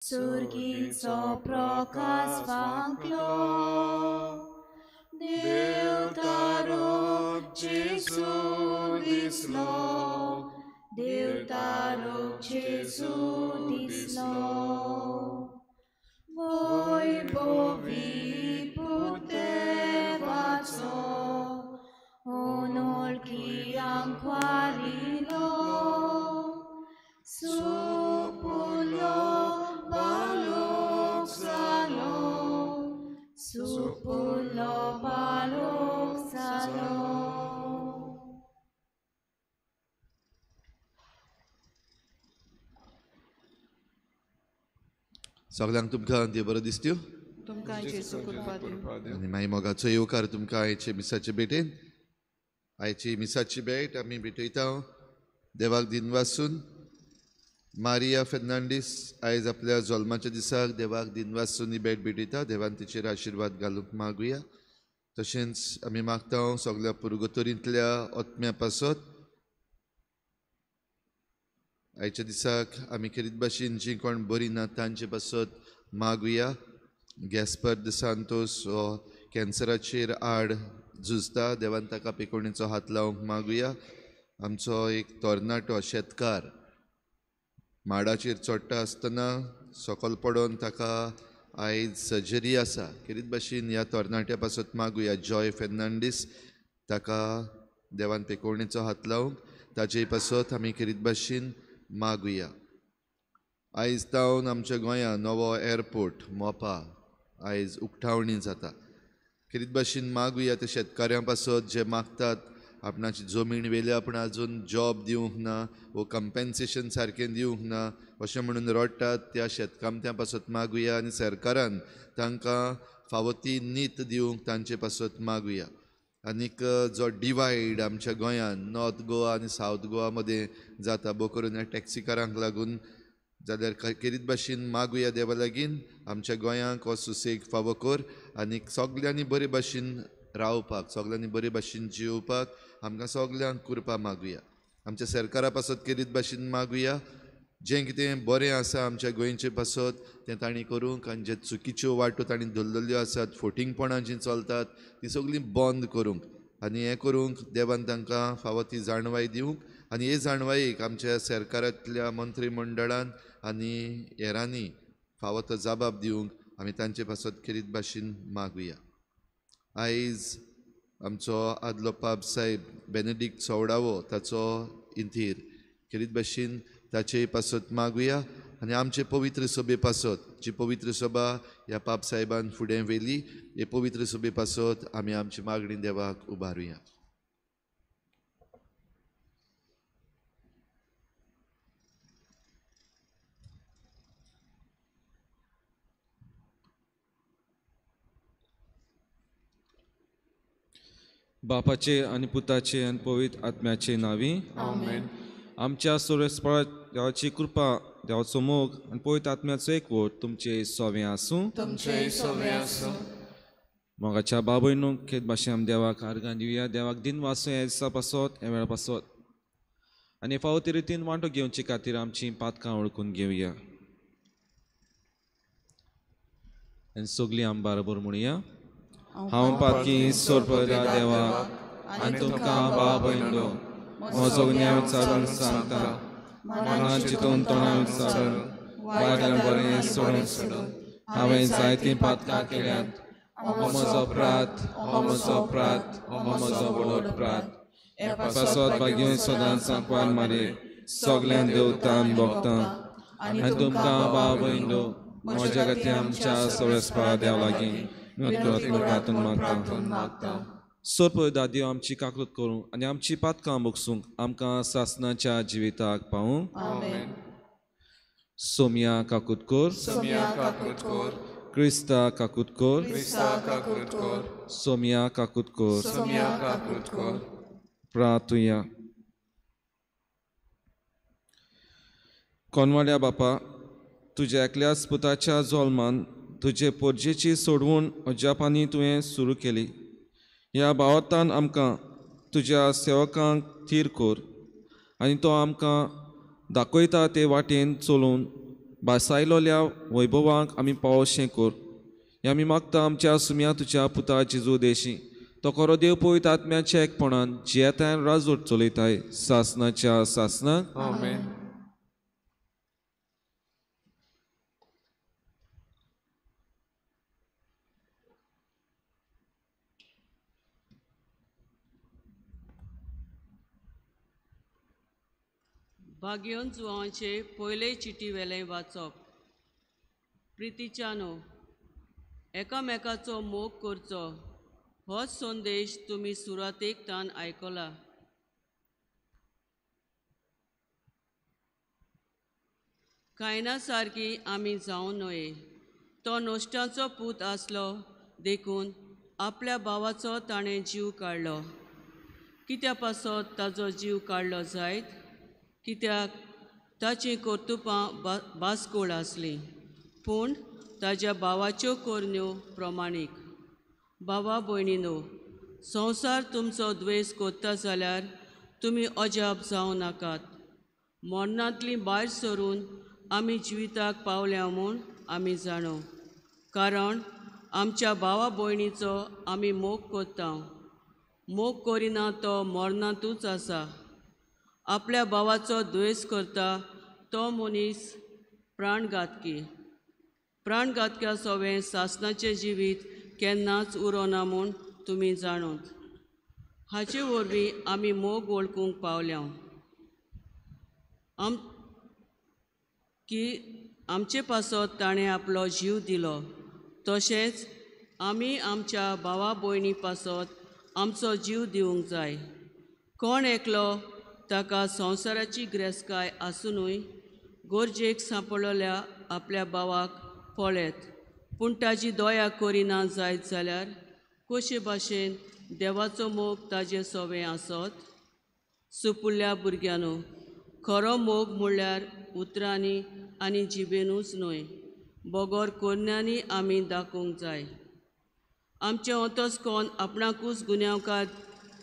सुर्गीचो प्रकाश फांकलो देवतारो जेजू दिसलो देवतारो जेजू दिसलो वैभवी पुतेवाचो अनोळखियांक वारिलो सुपुलो बालोक जालो सुपुलो बालोक जालो. सगळ्यांक तुमकां देव बरो दिसत्यो तुमकां जेजू कृपा दिवं. आनी मागीर मोगाचो येवकार तुमकां आयचे मिसाचे भेटेन. आयची मिसाची भेट आमी भेटयता देवाक दिनवासून. मारिया फेर्नांडीस आयज आपल्या जल्माच्या दिसाक देवाक दिनवासून ही भेट भेटयता. देवान तिचेर आशिर्वाद घालूंक मागुया. तशेंच आमी मागता सगळ्या पुर्गतोरींतल्या आत्म्या पासत. आयच्या दिसाक आमी खेरीत भाशेन जीं कोण बरीं ना तांचे पासत मागुया. गॅस्पर the Santos हो कॅन्सराचेर आड झुजता. देवान ताका पेकोणीचो हात लावंक मागुया. आमचो एक तरणाटो शेतकार माडाचेर चडटा आसतना सकयल पडोन ताका आयज सर्जरी आसा. खेरीत भाशेन ह्या तरणाट्या पासत मागुया. जॉय फेर्नांडीस ताका देवान पेकोवणेचो हात लावंक ताचे पासत आमी खेरीत भाशेन मागुया. आयज तावन आमच्या गोंयांत नवो एअरपोर्ट मोपा आयज उक्तावणी जाता. खेरीत भाशेन मागुया त्या शेतकाऱ्यां पासत जे मागतात आपणाची जमीन वेल्या पूण आजून जॉब दिवंक ना वो कंपेन्सेशन सारकें दिवंक ना अशें म्हणून रडटात त्या शेतकामत्यां पासत मागुया. आनी सरकारान तांकां फावो ती नीत दिवंक तांचे पासत मागुया. आनीक जो डिवायड आमच्या गोंयांत नॉर्थ गोवा आनी सावथ गोवा मदें जाता भोव करून ह्या टॅक्सीकारांक लागून जाल्यार खेरीत भाशेन मागुया देवा लागीं आमच्या गोंयांक हो सुसेग फावो कर आनीक सगल्यांनी बरे भाशेन रावपाक सगल्यांनी बरे भाशेन जियोवपाक आमकां सगल्यांक कृपा मागुया. आमच्या सरकारा पासत खेरीत भाशेन मागुया. जें कितें बरें आसा आमच्या गोंयचे पासत तें तांणी करूंक आनी जे चुकीच्यो वाटो तांणी धरलेल्यो आसात फोटिंगपणां जीं चलतात तीं सगळीं बंद करूंक आनी हें करूंक देवान तांकां फावो ती जाणवाय दिवंक आनी हे जाणवायेक आमच्या सरकारांतल्या मंत्रीमंडळान आनी हेरांनी फावो तो जबाब दिवंक आमी तांचे पासत खेरीत भाशेन मागुया. आयज आमचो आदलो पाप साहेब बेनेडिक्ट सोवडावो ताचो इंतीर खेरीत भाशेन ताचे पासत मागुया. आनी आमचे पवित्र सभे पासत जी पवित्र सभा ह्या पाप साहेबान फुडें व्हेली हे पवित्र सभे पासत आमी आमची मागणी देवाक उबारुया. बापाचे आनी पुताचे आनी पवित्र आत्म्याचे नांवी आमेन. आमच्या सोरेस्परा देवाची कृपा देवाचो मोग आनी पवित्र आत्म्याचो एकवट तुमचे सोवें आसूं. तुमचे सोवें आसूं. मोगाच्या बाबयनू खेत भाशेन आमी देवाक आर्गां दिवया. देवाक दिनवासूं ह्या दिसा पासत ह्या वेळा पासत आनी फावो ते रितीन वांटो घेवचे खातीर आमचीं पातकां वळखून घेवया. आनी सगळीं आमी बाराबर म्हणुया. हांव पातकी सोरपदा देवा आनी तुमकां बाबयनो म्हजो गुन्यांव विचारून सांगता. मनान चिंतून तोंडान विचारून वायट बरें सोडून सोडून हांवें जायतीं पातकां केल्यांत. हो म्हजो अपराध, हो म्हजो अपराध, हो म्हजो व्हडलो अपराध. पासत भाग्य सदांच सांकवार मारे सगळ्यां देवतान भोगतां आनी तुमकां बाबयनो म्हज्या खातीर आमच्या सवेस्पा देवा लागीं मागता. सोरप दादयो आमची काकूत करूंक आनी आमची पातकां भोगसूंक आमकां सासनाच्या जिविताक पावूंक. सोम्या काकूत कर, क्रिस्ता काकूत कर, सोम्या काकूत कर. प्रार्थुया. कोनवाड्या बापा तुज्या एकल्याच पुताच्या जोल्मान तुजे पोरजेची सोडवून अजापांनी तुवें सुरू केली. ह्या भावार्थान आमकां तुज्या सेवकांक थीर कर आनी तो आमकां दाखयता ते वाटेन चलोवन भासायलोल्या वैभवांक आमी पावोशें कर. हें आमी मागता आमच्या सुम्या तुज्या पुता जेजू देशी. तो खरो देव पवित्र आत्म्याच्या एकपणान जियेतायन राजवट चलयताय सासनाच्या सासनाक. आमेन. भाग्योन जुवांचे पयले चिटी वेलें वाचप. प्रितीच्यानो, एकामेकाचो मोग करचो होच संदेश तुमी सुरवातेक तान आयकला. कायना सारकी आमी जावं न्हय. तो नश्टाचो पूत आसलो देखून आपल्या भावाचो ताणें जीव काडलो. कित्या पासत ताजो जीव काडलो जायत? कित्याक ताचीं कर्तुपां बासकोळ आसलीं, पूण ताज्या भावाच्यो करण्यो प्रमाणीक. भावा भयणीनो, संवसार तुमचो द्वेस करता जाल्यार तुमी अजाप जावं नाकात. मरणांतलीं भायर सरून आमी जिविताक पावल्या म्हूण आमी जाणो, कारण आमच्या भावा भयणीचो आमी मोग करता. मोग करिना तो मरणांतूच आसा. आपल्या भावाचो द्वेस करता तो मनीस प्राणघातकी. प्राणघातक्या सोवें सासनाचें जिवीत केन्नाच उरोना म्हूण तुमी जाणूत. हाचे वरवीं आमी मोग वळखूंक पावल्या की आमचे पासत ताणें आपलो जीव दिलो. तशेंच आमी आमच्या भावा भयणी पासत आमचो जीव दिवंक जाय. कोण एकलो ताका संवसाराची ग्रेसकाय आसुनूय गरजेक सांपडलेल्या आपल्या भावाक पळयत पूण ताजी दया करिना जायत जाल्यार कशे भाशेन देवाचो मोग ताजे सोवें आसत? सुपुल्ल्या भुरग्यांनो, खरो मोग म्हणल्यार उतरांनी आनी जिबेनूच न्हय, बगर करण्यांनी आमी दाखोवंक जाय. आमचें अंतस्कोन आपणाकूच गुन्यांवकार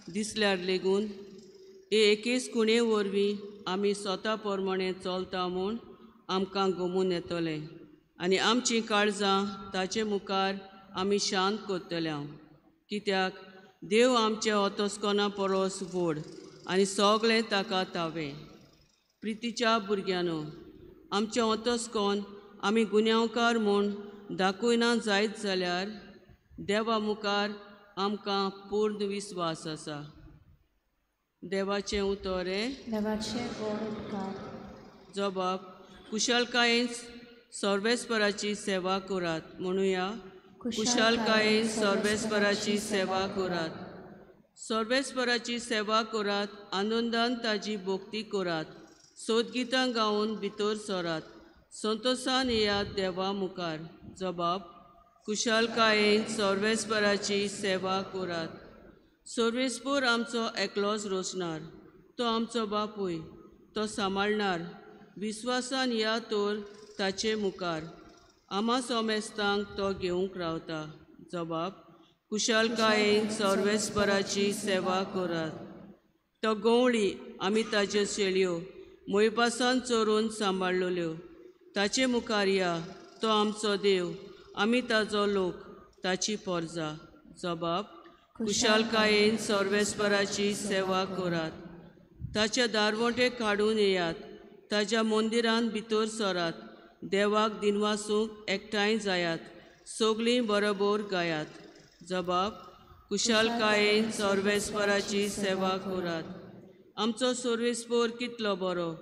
दिसल्यार लेगून हे एकेच खुणे वरवीं आमी स्वता प्रमाणे चलता म्हूण आमकां गमून येतलें आनी आमचीं काळजां ताचे मुखार आमी शांत करतले. कित्याक देव आमच्या अंतस्कोना परस व्हड आनी सगळें ताका तावें. प्रितीच्या भुरग्यांनो, आमचें अंतस्कोन आमी गुन्यांवकार म्हूण दाखयना जायत जाल्यार देवा मुखार आमकां पूर्ण विस्वास आसा. देवाचें उतर हें. देवाचें गोड उपकार. जबाब कुशलकायेन सर्वेस्पराची सेवा करात. म्हणुया, कुशलकायेन सर्वेस्पराची सेवा करात. सर्वेस्पराची सेवा करात, आनंदान ताजी भक्ती करात, सोदगितां गावन भितर सरात, संतोसान येयात देवा मुखार. जबाब कुशलकायेन सर्वेस्पराची सेवा करात. सर्वेस्पोर आमचो एकलोच रोचणार, तो आमचो बापूय, तो सांबाळणार. विस्वासान या तर ताचे मुखार आमा सोमेस्तांक तो घेवंक रावता. जबाब कुशलकायेन सर्वेस्पराची सेवा करात. तो गंवळी आमी ताज्यो शेळयो मोयपासान चोरून सांबाळलेल्यो. ताचे मुखार या, तो आमचो देव, आमी ताजो लोक, ताची पोरजा. जबाब कुशलकायेन सर्वेस्पराची सेवा करात. ताच्या दारवंटे काडून येयात, ताज्या मंदिरान भितर सरात, देवाक दिनवासूंक एकठांय जायात, सगळीं बरोबर गायात. जबाब कुशलकायेन सर्वेस्पराची सेवा करात. आमचो सर्वेस्पोर कितलो बरो,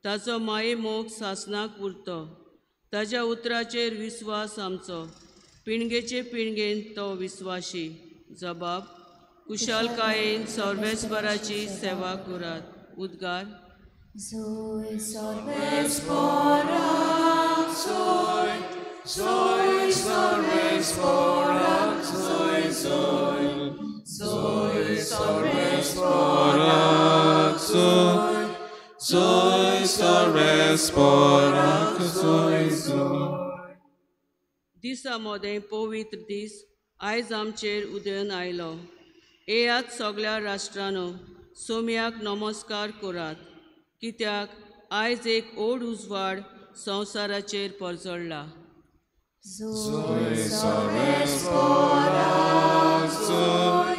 ताजो माये मोग सासनाक उरतो. ताज्या उतराचेर विस्वास आमचो, पिणगेचे पिणगेन तो विस्वाशी. जबाब कुशलकायेन सर्वेस्पराची सेवा करात. उद्गार. Zoe सर्वेस्पराक Zoe, Zoe सर्वेस्पराक Zoe, Zoe, Zoe सर्वेस्पराक Zoe, Zoe सर्वेस्पराक Zoe, Zoe. दिसा मोदें पवित्र दीस आयज आमचेर उदयन आयलो. येयात सगळ्या राष्ट्रांनो, सोम्याक नमस्कार करात, कित्याक आयज एक ओड उजवाड संवसाराचेर परजळ्ळा. जोय सर्वेस्पोराक जोय,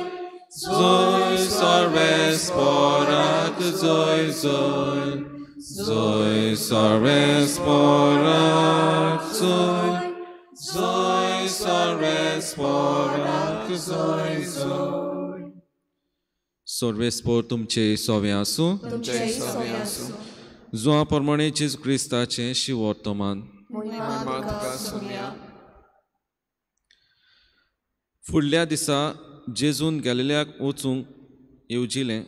जोय सर्वेस्पोराक जोय जोय, जोय सर्वेस्पोराक जोय, जोय सर्वेस्पोराक जोय जोय. सर्वेस्पोर तुमचे सोवे आसूं. जुआ प्रमाणे जेजू क्रिस्ताचें शिवर्तमान. फुडल्या दिसा जेजून गॅलिलियाक वचूंक येवजिलें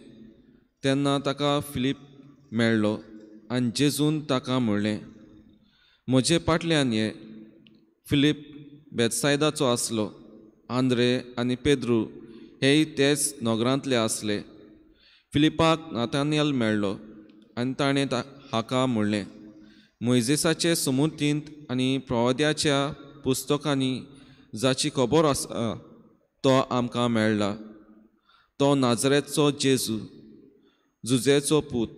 तेन्ना ताका फिलीप मेळ्ळो आनी जेजून ताका म्हणलें, म्हजे फाटल्यान ये. फिलीप बेतसायदाचो आसलो. आंद्रे आनी पेद्रू हेय तेच नगरांतले आसले. फिलिपाक नातानियल मेळ्ळो आनी ताणें हाका म्हणलें, मोयजेसाचे समुतींत आनी प्रवाद्याच्या पुस्तकांनी जाची खबर आसा तो आमकां मेळ्ळा, तो नाजरेचो जेजू, जुजेचो पूत.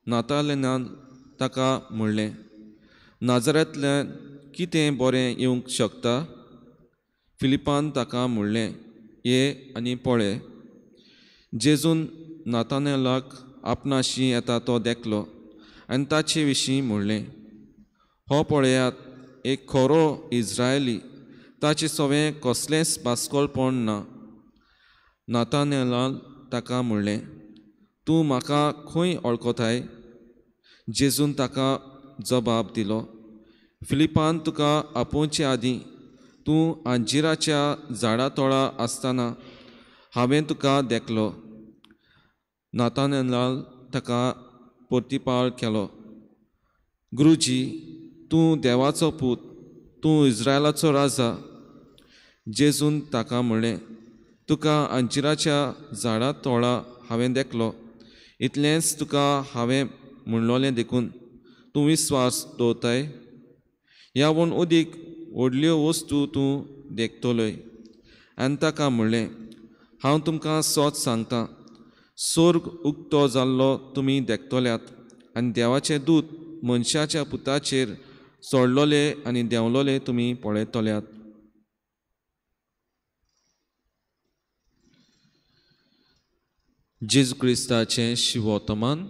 नातालेनान ताका म्हणलें, नाजरेंतल्यान कितें बरें येवंक शकता? फिलिपान ताका म्हणलें, ये आनी पळय. जेजून नातानेलाक आपणाशी येता तो देखलो आनी ताचे विशीं म्हणलें, हो पळयात एक खरो इज्रायली, ताचे सवें कसलेंच बास्कोलपण ना. नातानेलान ताका म्हणलें, तूं म्हाका खंय वळखताय? जेजून ताका जबाब दिलो, फिलिपान तुका आपोवचे आदीं तूं अंजिराच्या झाडा तोळा आसतना हांवें तुका देखलो. नातानेलान ताका प्रतिपाळ केलो, गुरुजी, तूं देवाचो पूत, तूं इज्रायलाचो राजा. जेजून ताका म्हणलें, तुका अंजिराच्या झाडा तोळा हांवें देखलो, इतलेंच तुका हांवें म्हणलोलें देखून तूं विस्वास दवरताय. ह्या वून अदीक व्हडल्यो वस्तू तूं देखतलोय. आनी ताका म्हणलें, हांव तुमकां सोच सांगता, स्वर्ग उक्तो जाल्लो तुमी देखतल्यात आनी देवाचें दूत मनशाच्या पुताचेर चडलोले आनी देंवलोले तुमी पळयतल्यात. जेजू क्रिस्ताचें शिवोतमान.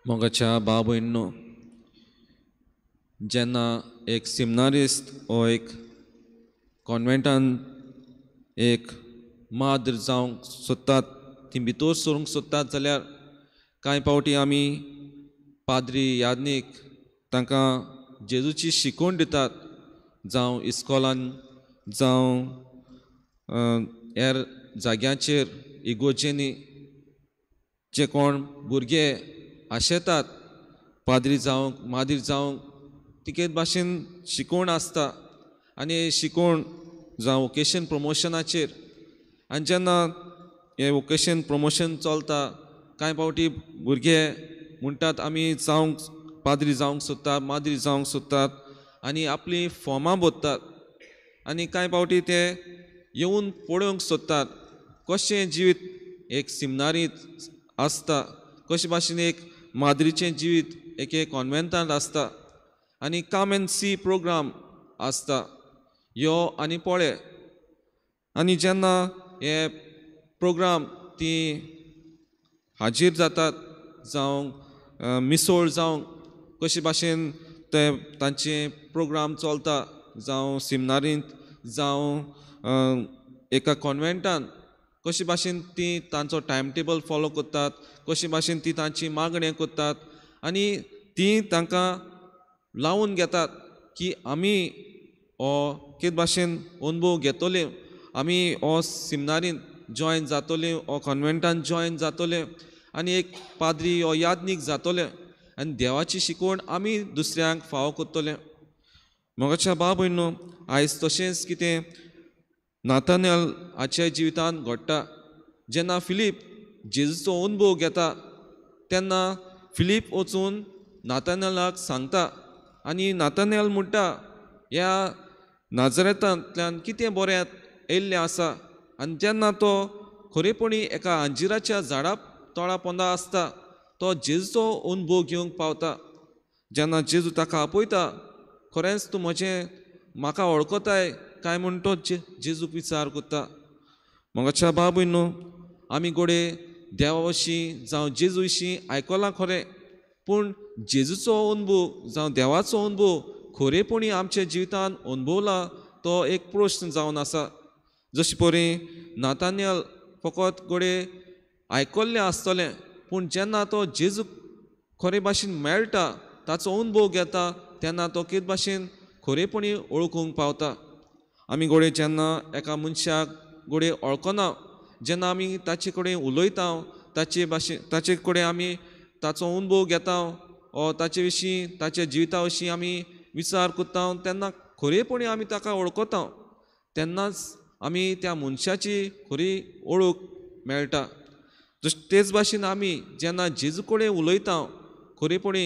मोगाच्या बाबयनो, जेन्ना एक सिमनारिस्त ओ एक कॉन्वेंटान एक माद्र जावंक सोदतात, ती भितर सरूंक सोदतात जाल्यार कांय पावटी आमी पाद्री यादनीक तांकां जेजूची शिकवण दितात, जावं इस्कॉलान जावं हेर जाग्यांचेर इगोर्जेंनी जे कोण भुरगे आशेतात पाद्री जावंक माद्री जावंक, तिके भाशेन शिकवण आसता आनी शिकवण जावं वोकेशन प्रमोशनाचेर. आनी जेन्ना हें वोकेशन प्रमोशन चलता कांय पावटी भुरगे म्हणटात आमी जावंक पाद्री जावंक सोदतात, माद्री जावंक सोदतात आनी आपलीं फॉर्मां भरतात आनी कांय पावटी ते येवन पळोवंक सोदतात कशें जिवीत एक सिमनारींत आसता, कशे भाशेन एक माद्रीचें जिवीत एके कॉन्वेंटांत आसता आनी कम एंड सी प्रोग्राम आसता, यो आनी पळय. आनी जेन्ना हे प्रोग्राम ती हाजीर जातात जावं मिसोळ जावं कशे भाशेन ते तांचे प्रोग्राम चलता जावं सिमनारींत जावं एका कॉन्वेंटान कशे भाशेन ती तांचो टायम टेबल फॉलो करतात, कशे भाशेन ती तांची मागण्यो करतात आनी ती तांकां लावन घेतात की आमी हो कितें भाशेन अनुभव घेतले, आमी हो सिमनारींत जॉयन जातले, हो कॉन्वेंटान जॉयन जातले आनी एक पाद्री हो यादनीक जातले आनी देवाची शिकवण आमी दुसऱ्यांक फावो करतले. मोगाच्या बाब भयणो, आयज तशेंच कितें नातानेल हाच्या जिवितांत घडटा. जेन्ना फिलीप जेजूचो अनुभव घेता तेन्ना फिलीप वचून नातानेलाक सांगता आनी नातानेल म्हणटा, ह्या नाजरेतांतल्यान कितें बरें येयल्लें आसा. आनी जेन्ना तो खरेपणी एका अंजिराच्या झाडा तोळा पोंदा आसता तो जेजूचो अनुभव घेवंक पावता. जेन्ना जेजू ताका आपयता खरेंच तूं म्हजें म्हाका वळखताय काय म्हूण तो जेजूक विचार करता. मोगाच्या बाबूय न्हू आमी गोडे देवा विशीं जावं जेजू विशीं आयकलां खरें, पूण जेजूचो अनुभव जावं देवाचो अनुभव खरेपणी आमच्या जिवितान अनुभवला तो एक प्रश्न जावन आसा. जशें परी नातानियल फकत गोडे आयकल्लें आसतलें, पूण जेन्ना तो जेजूक खरे भाशेन मेळटा ताचो अनुभव घेता तेन्ना तो कितें भाशेन खरेपणी वळखूंक पावता. आमी गोडे जेन्ना एका मनशाक गोडे वळखना जेन्ना आमी ताचे कडेन उलयता ताचे भाशेन ताचे कडेन आमी ताचो अनुभव घेता ओ ताचे विशीं ताच्या जिविता विशीं आमी विचार करता तेन्ना खरेपणी आमी ताका वळखता तेन्नाच आमी त्या मनशाची खरी वळख मेळटा. तेच भाशेन आमी जेन्ना जेजू कडेन उलयता खरेपणी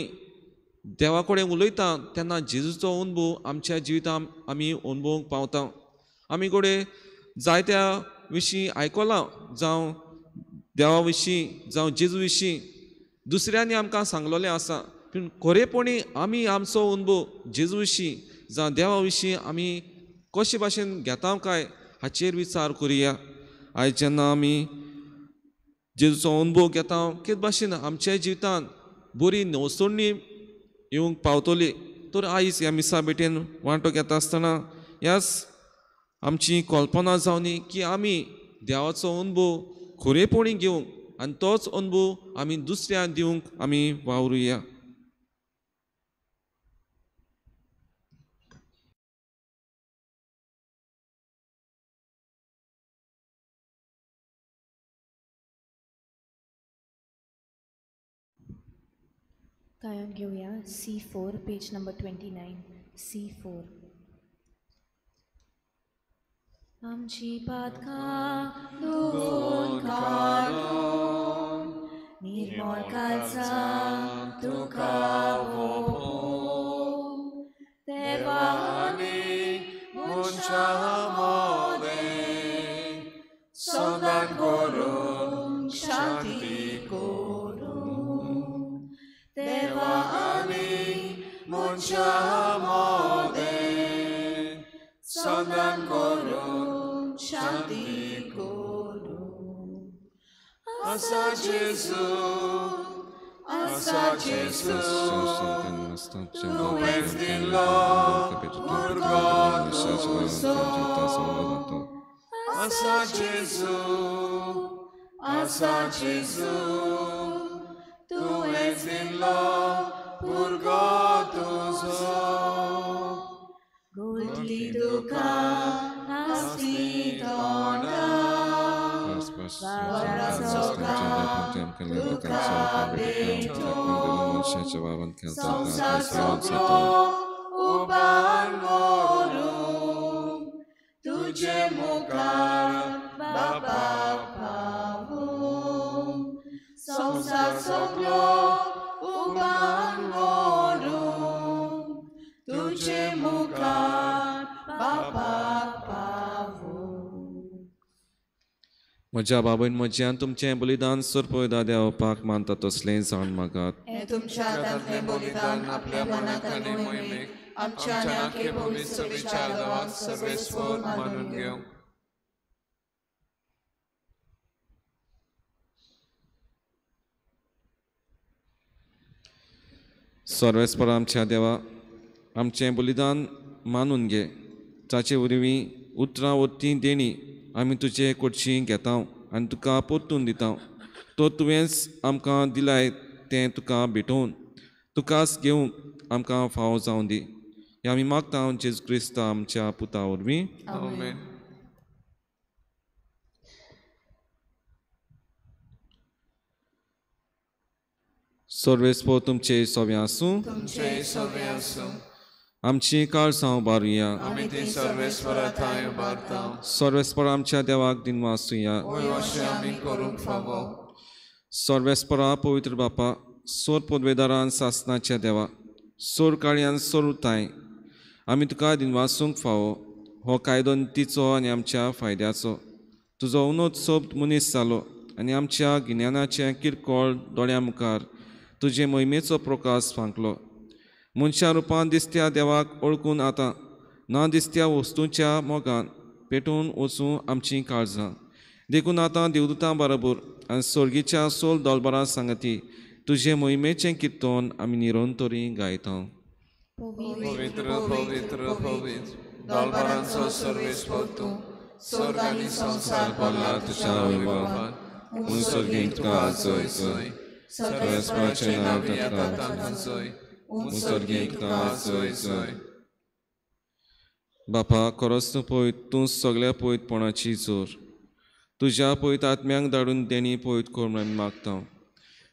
देवा कडेन उलयता तेन्ना जेजूचो अनुभव आमच्या जिवितांत आमी अनुभवूंक पावता. आमी कडेन जायत्या विशीं आयकलां जावं देवा विशीं जावं जेजू विशीं दुसऱ्यांनी आमकां सांगलेलें आसा, पूण खरेपणी आमी आमचो अनुभव जेजू विशीं जावं देवा विशीं आमी कशे भाशेन घेता काय हाचेर विचार करुया. आयज जेन्ना आमी जेजूचो अनुभव घेता कितें भाशेन आमच्या जिवितांत बरी नवसरणी येवंक पावतली. तर आयज ह्या मिसा भेटेन वांटो घेता आसतना ह्याच आमची कल्पना जावनी की आमी देवाचो अनुभव खरेपणी घेवंक आनी तोच अनुभव आमी दुसऱ्यांक दिवंक आमी वावरुया. गायन घेऊया C4 page number 29 C4. आमची पातकां धुवन काडून निर्मळ काळजां तुका ओंपून देवा आनी मनशां मदें सदां करून शांती करूं देवा आनी मनशां मदें सदां करून शांती करूं. आसा जेजू आसा जेजू तुवेंच दिलो भुरगो तुजो. आसा जेजू आसा जेजू तुवेंच दिलो भुरगो तुजो. गोडली दुकां हांसली तोंडां संवसार सगळो उबार व्हरूं तुजे मुखार बापा पावूं संवसार सगळो उबार व्हरूं तुजे मुखार बापा पावूं. म्हज्या बाबून म्हज्यान तुमचें बलिदान सोरपयदा देवपाक मानता तसलें जाण मागात. हें तुमच्या हातांतलें बलिदान आपल्या मनाक आनी मोहिमेक आमच्या आनी आख्खे पवित्र विचार देवाक सर्वेस्वर मानून घेवं. सर्वेस्पर आमच्या देवा आमचें बलिदान मानून घे, ताचे वरवीं उतरां वरती देणी आमी तुजे कडची घेता आनी तुका परतून दिता. तो तुवेंच आमकां दिलाय तें तुका भेटोवन तुकाच घेवंक आमकां फावो जावं दी. हें आमी मागता जेजू क्रिस्ता आमच्या पुता वरवीं. आमेन. सर्वेस्पर तुमचे सोबें आसूं. तुमचे सोबें आसूं. आमची काळजां उबारुया. आमी ती सर्वेस्परा थांय उबारता. सर्वेस्पर आमच्या देवाक दिनवासुया. वय अशें आमी करूंक फावो. सर्वेस्परा पवित्र बापा सोर पदवेदारान सासनाच्या देवा सोर काळयान सोर उताय आमी तुका दिनवासूंक फावो. हो कायदो तिचो आनी आमच्या फायद्याचो. तुजो उनोत सोब मनीस जालो आनी आमच्या गिन्यानाचें किरकोळ दोळ्यां मुखार तुजे मोहिमेचो प्रकाश फांकलो. मनशा रुपान दिसत्या देवाक ओळखून आतां ना दिसत्या वस्तूंच्या मोगान पेटून वचूं आमचीं काळजां. देखून आतां देवदूतां बरोबर आनी स्वर्गीच्या सोल दोलबरां सांगती तुजे मोहिमेचें किर्तन आमी निरंतरी गायता. पवित्र पवित्र पवित्र दोलबरांचो सर्वेस्पर तूं, स्वर्ग आनी संवसार भरला तुज्या वैभवान. उंच स्वर्गीक तुका जय जय, सर्वेस्पराचें नांव येता तांकां जय, उंच स्वर्गीक तुका जय जय. बापा खरोच तूं पळयत, तूं सगळ्या पळयतपणाची जोर. तुज्या पळयत आत्म्यांक धाडून देणी पळयत कर म्हूण आमी मागता.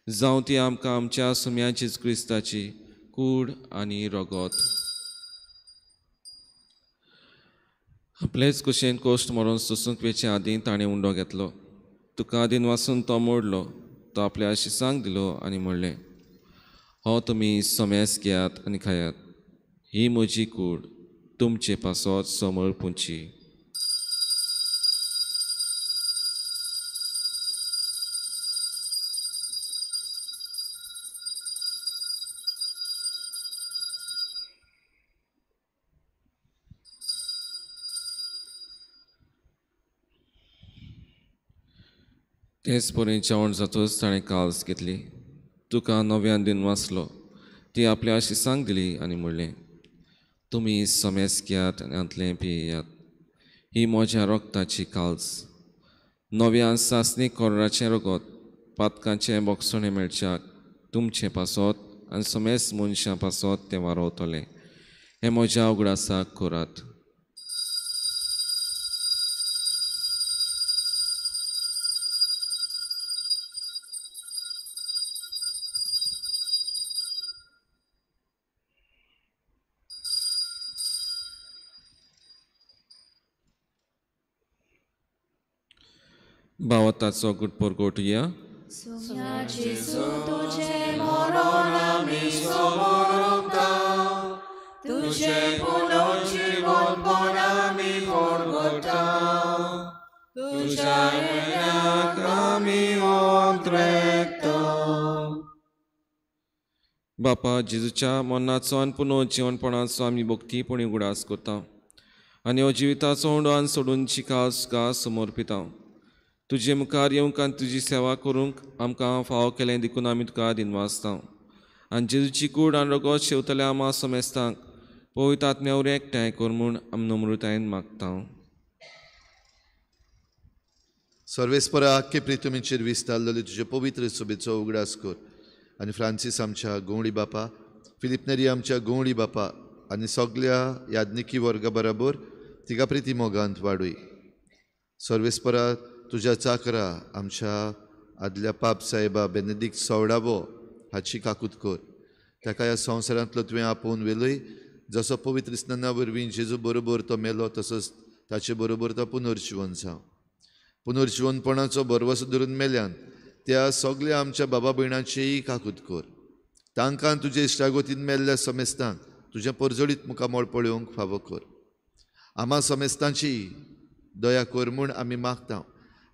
जावं ती आमकां आमच्या सुम्या जेजू क्रिस्ताची कूड आनी रगत. आपलेच कुशेन कोश्ट मरोन सोसूंक वेचे आदीं ताणें उंडो घेतलो. तुका आदीन वासून तो मोडलो. तो आपल्या शिसांक दिलो आनी म्हणलें, हो तुमी समेस घेयात आनी खायात. ही म्हजी कूड तुमचे पासत समर्पुची. तेच परी जेवण जातच ताणें काल्स घेतली. तुका नव्यान दिन वाचलो. ती आपल्या शिसांक दिली आनी म्हणलें, तुमी समेस घेयात आनी हांतलें पियात. ही म्हज्या रगताची काल्स, नव्या सासणी कोराचें रगत, पातकांचें बोगसणें मेळच्याक तुमचें पासत आनी समेस मनशां पासत तें वारोवतलें. हें म्हज्या उगडासाक करात. भावार्थाचो गुट परगोटया. जेजू तुजें मरण आमी समर्पता, तुजें पुनर्जीवनपण आमी परगटा, तुज्या येण्याक आमी अंतरेकता. बापा जेजूच्या मरणाचो आनी पुनर्जीवनपणाचो आमी भक्तीपणी उगडास करता आनी हो जिविताचो उंडो आनी सोडून शिकास गा समर्पिता. तुजे मुखार येवंक आनी तुजी सेवा करूंक आमकां फावो केलें देखून आमी तुका दिनवासता. आनी जेजूची कूड आनी रगत शेवतल्या आमा समेस्तांक पवित्र आत्म्या वरवीं एकठांय कर म्हूण आमी नम्रतायेन मागता. सर्वेस्परा आख्खे प्रितुमीचेर विस्तारलेले तुजे पवित्र सभेचो उगडास कर आनी फ्रांसीस आमच्या गवळी बापा, फिलीप नेरी आमच्या गवळी बापा आनी सगल्या याज्ञिकी वर्गा बराबर तिका प्रिती मोगांत वाडूय. सर्वेस्परा तुज्या चाकरा आमच्या आदल्या पाप साहेबा बेनेदीक सोवडावो हाची काकूत कर. ताका ह्या संवसारांतलो तुवें आपोवन व्हेलय. जसो पवित्र स्नाना वरवीं जेजू बरोबर तो मेलो तसोच ताचे बरोबर तो पुनर्जिवन जावं. पुनर्जिवनपणाचो भरवसो धरून मेल्यान त्या सगल्या आमच्या बाबा भयणाचीय काकूत कर. तांकां तुजे इश्टागोतीन मेल्ल्या समेस्तांक तुजें परजळीत मुखामळ पळोवंक फावो कर. आमा समेस्तांची दया कर म्हूण आमी मागता.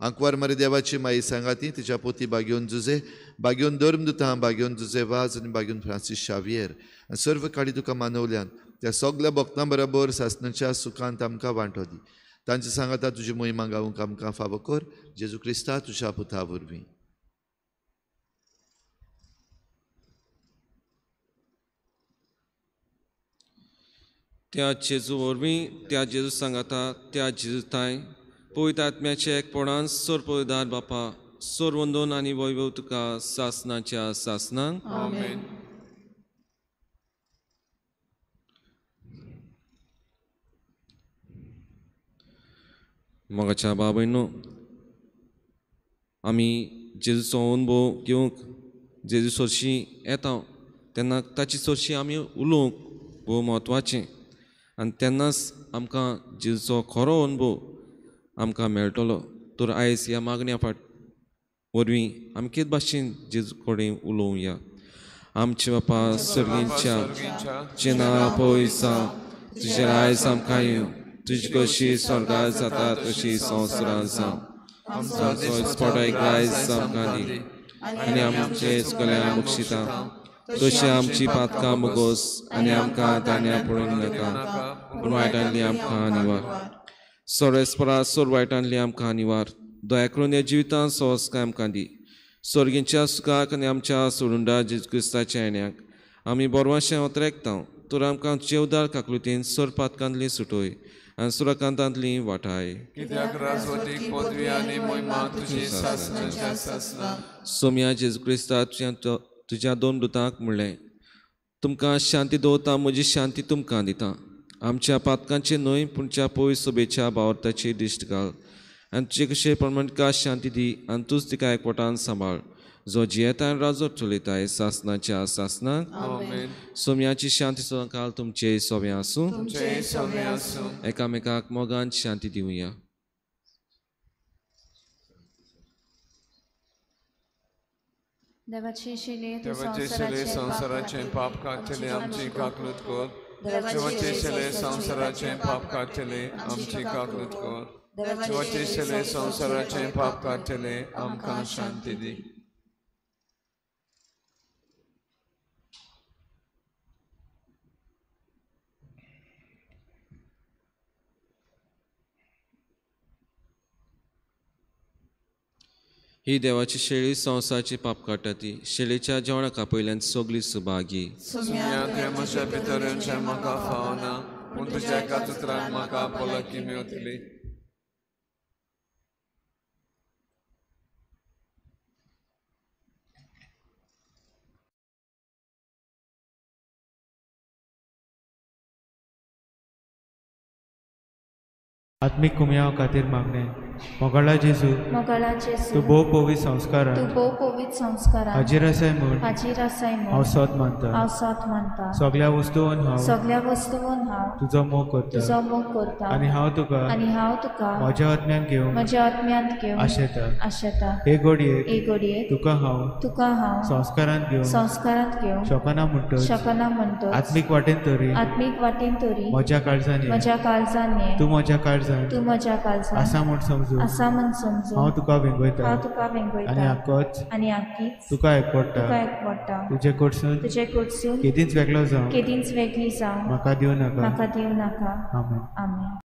आंकवार मारी देवाची माई सांगाती तिच्या पोती बागेवन जुजे, बागेवन धर्मदुतां, बागेवन जुजे वाज आनी बागेवन फ्रांसीस शावियर आनी सर्व काळी तुका मानवल्यान त्या सगल्या भक्तां बरोबर सासणाच्या सुखांत आमकां वांटो दी. तांचे सांगाता तुजी मोहिमा गावंक आमकां फावो कर. जेजू क्रिस्ता तुज्या पुता वरवीं. त्या जेजू वरवीं, त्या जेजू सांगाता, त्या जेजू ताय पवित्र आत्म्याचे एकपणान सोर पवित्र बापा सोर वंदोन आनी वैभव तुका सासनाच्या सासनांक. आमेन. मोगाच्या बाबा, आमी जेजूचो अनुभव घेवंक जेजू सरशीं येता तेन्ना ताची सरशीं आमी उलोवंक भोव म्हत्वाचें आनी तेन्नाच आमकां जेजूचो खरो अनुभव आमकां मेळटलो. तर आयज ह्या मागण्या फाट वरवीं आमी कितें भाशेन जेजू कडेन उलोवया. आमचे बापा सर्गींच्या, तुजें नांव पवित्र जावं, तुजें राज आमकां येवं, तुजी कशी स्वर्गार जाता तशी संवसारांत जावं. आमचो दिसपटो एक आयज आमकां दी आनी आमचे चुकल्या बक्षिता तशी आमची पातकां मुगोस आनी आमकां तान्या पळोवंक नाका पूण वायटांतली आमकां निवार. सोरेस्परा सोर वायटांतली आमकां निवार. दया करून ह्या जिवितांत सोंसकाय आमकां दी. स्वर्गींच्या सुखाक आनी आमच्या सोडुंडा जेजू क्रिस्ताच्या येण्याक आमी बोरवाशें ओतरेकता. तर आमकां तुजे उदार काकलुतीन सोर पातकांतली सुटोय आनी सुरकांतांतली वाटाय. कित्याक राजवटीक पदवी आनी महिमा तुजी सासणाच्या सासणाक. सोम्या जेजू क्रिस्ता तुज्या दोन दुतांक म्हणलें, तुमकां शांती दवरता, म्हजी शांती तुमकां दिता. आमच्या पातकांचे न्हय पूण च्या पवित्र सभेच्या भावार्थाची दिश्ट घाल आनी तुजे कशे प्रमाणका शांती दी आनी तूंच तिका एकवटान सांबाळ, जो जियेता आनी राजवट चलयताय सासणाच्या सासणाक. सोम्याची शांती सदांकाल तुमचे सोबें आसूं. एकामेकाक मोगान शांती दिवया. देवाचे शिले संवसाराचें पाप काडटले आमची काकलूत कर. देवाचे शिले संवसाराचें पाप काडटले आमची काकलूत कर. देवाचे शिले संवसाराचें पाप काडटले आमकां शांती दी. ही देवाची शेळी संवसाराची पाप काडटा ती शेळीच्या जेवणाक आपयल्यान सगळी सुभागी. म्हज्या भितर येवचें म्हाका फावना, पूण तुज्या एकाच उतरान म्हाका भलायकी मेवतली. आत्मीक कुमयाव खातीर मागणें. मोगाळा जेजू, तूं भोव पवित्र संस्कारान हाजीर आसाय म्हूण हांव सोद मानता. सगळ्या वस्तून हांव तुजो मोग करता आनी हांव तुका म्हज्या आत्म्यान घेवंक आशेता. हे घडयेक तुका हांव संस्कारांत घेवंक शकना म्हणटच आत्मीक वाटेन तरी म्हज्या काळजान ये, तूं म्हज्या काळजान आसा म्हूण समजून हांव तुका वेंगयता आनी आक्कीच तुका एकवटा. तुजे कडसून केदींच वेगळो जावं म्हाका दिवं नाका. आमेन. आमेन.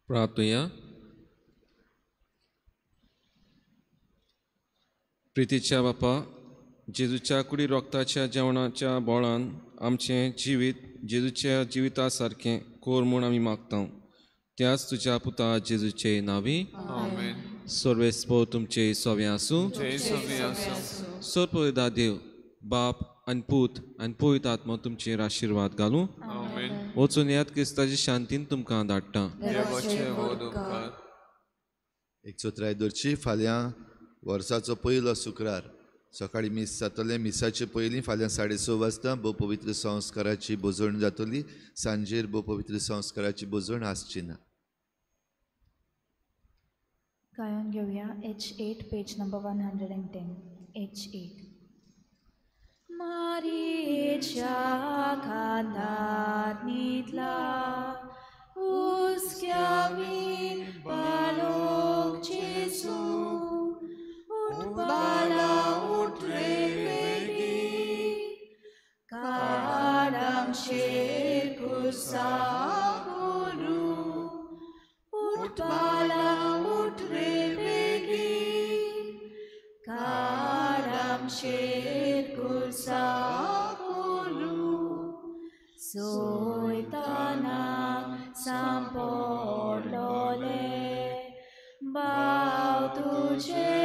प्रार्थुया. प्रितीच्या बापा, जेजूच्या कुडी रोगताच्या जेवणाच्या बोळान आमचें जिवीत जेजूच्या जिविता सारकें कोर म्हूण आमी मागता. त्याच तुज्या पुता जेजूचे नांवी. सर्वेस्पो तुमचे सोवे आसूं. सर्व देव बाप आनी पूत आनी पवित्र आत्मो तुमचेर आशिर्वाद घालूं. वचून याद क्रिस्ताची शांतीन तुमकां धाडटा. एक चोत्राय दवरची. फाल्यां वर्साचो पयलो शुक्रार सकाळीं मीस जातलें. मिसाचे पयलीं फाल्यां 6:30 वाजता भोव पवित्र संस्काराची भोजण जातली. सांजेर भोव पवित्र संस्काराची भोजण आसची ना. गायन घेवया H8 page number 110. H8. मारीच्या खांदार न्हिदला हुस्क्यावीन पालोक जेजू, उठ बाला उठ रे बेगी, काड आमचेर कुर्सा करू, उठ बाला उठ रे बेगी, काड आमचेर कुर्सा करू, सोयताना सांपोडलोले भाव तुझे